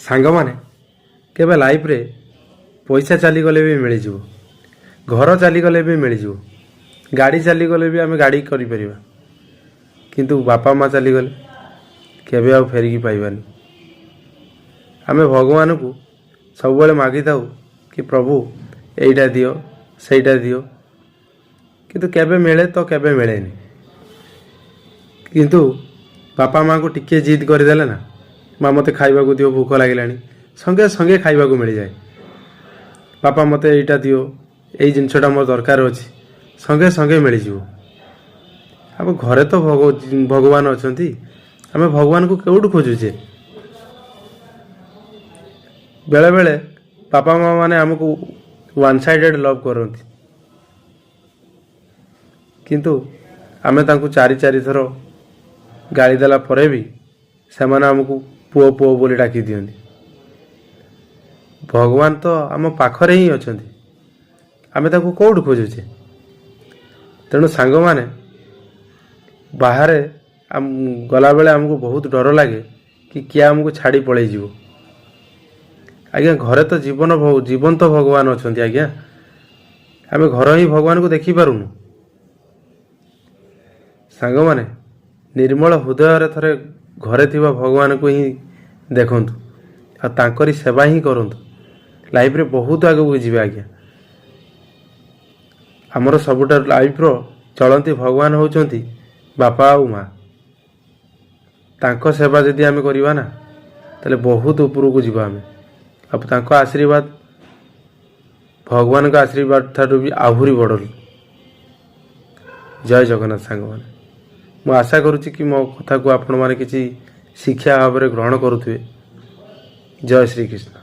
ସାଙ୍ଗମାନେ, କେବେ ଲାଇଫ୍ରେ ପଇସା ଚାଲିଗଲେ ବି ମିଳିଯିବ, ଘର ଚାଲିଗଲେ ବି ମିଳିଯିବ, ଗାଡ଼ି ଚାଲିଗଲେ ବି ଆମେ ଗାଡ଼ି କରିପାରିବା, କିନ୍ତୁ ବାପା ମା ଚାଲିଗଲେ କେବେ ଆଉ ଫେରିକି ପାଇବାନି। ଆମେ ଭଗବାନଙ୍କୁ ସବୁବେଳେ ମାଗିଥାଉ କି ପ୍ରଭୁ, ଏଇଟା ଦିଅ, ସେଇଟା ଦିଅ, କିନ୍ତୁ କେବେ ମିଳେ ତ କେବେ ମିଳେନି। କିନ୍ତୁ ବାପା ମାଆଙ୍କୁ ଟିକିଏ ଜିଦ୍ କରିଦେଲେ ନା, ମା, ମୋତେ ଖାଇବାକୁ ଦିଅ, ଭୋକ ଲାଗିଲାଣି, ସଙ୍ଗେ ସଙ୍ଗେ ଖାଇବାକୁ ମିଳିଯାଏ। ବାପା, ମୋତେ ଏଇଟା ଦିଅ, ଏଇ ଜିନିଷଟା ମୋର ଦରକାର ଅଛି, ସଙ୍ଗେ ସଙ୍ଗେ ମିଳିଯିବ। ଆମ ଘରେ ତ ଭଗବାନ ଅଛନ୍ତି, ଆମେ ଭଗବାନଙ୍କୁ କେଉଁଠୁ ଖୋଜୁଛେ? ବେଳେବେଳେ ବାପା ମା ମାନେ ଆମକୁ ୱାନ୍ ସାଇଡ଼େଡ଼ ଲଭ୍ କରନ୍ତି, କିନ୍ତୁ ଆମେ ତାଙ୍କୁ ଚାରି ଚାରି ଥର ଗାଳି ଦେଲା ପରେ ବି ସେମାନେ ଆମକୁ ପୁଅ ପୁଅ ବୋଲି ଡାକି ଦିଅନ୍ତି। ଭଗବାନ ତ ଆମ ପାଖରେ ହିଁ ଅଛନ୍ତି, ଆମେ ତାକୁ କେଉଁଠୁ ଖୋଜୁଛେ? ତେଣୁ ସାଙ୍ଗମାନେ, ବାହାରେ ଗଲାବେଳେ ଆମକୁ ବହୁତ ଡର ଲାଗେ କି କିଏ ଆମକୁ ଛାଡ଼ି ପଳେଇଯିବ। ଆଜ୍ଞା, ଘରେ ତ ଜୀବନ୍ତ ଭଗବାନ ଅଛନ୍ତି ଆଜ୍ଞା। ଆମେ ଘର ହିଁ ଭଗବାନଙ୍କୁ ଦେଖିପାରୁନୁ। ସାଙ୍ଗମାନେ, ନିର୍ମଳ ହୃଦୟରେ ଥରେ ଘରେ ଥିବା ଭଗବାନଙ୍କୁ ହିଁ ଦେଖନ୍ତୁ ଆଉ ତାଙ୍କରି ସେବା ହିଁ କରନ୍ତୁ। ଲାଇଫରେ ବହୁତ ଆଗକୁ ଯିବେ ଆଜ୍ଞା। ଆମର ସବୁଠାରୁ ଲାଇଫର ଚଳନ୍ତି ଭଗବାନ ହେଉଛନ୍ତି ବାପା ଆଉ ମା। ତାଙ୍କ ସେବା ଯଦି ଆମେ କରିବା ନା, ତାହେଲେ ବହୁତ ଉପରକୁ ଯିବା ଆମେ। ଆଉ ତାଙ୍କ ଆଶୀର୍ବାଦ ଭଗବାନଙ୍କ ଆଶୀର୍ବାଦ ଠାରୁ ବି ଆହୁରି ବଡ଼। ଜୟ ଜଗନ୍ନାଥ ସାଙ୍ଗମାନେ। ମୁଁ ଆଶା କରୁଛି କି ମୋ କଥାକୁ ଆପଣମାନେ କିଛି ଶିକ୍ଷା ଭାବରେ ଗ୍ରହଣ କରୁଥିବେ। ଜୟ ଶ୍ରୀକୃଷ୍ଣ।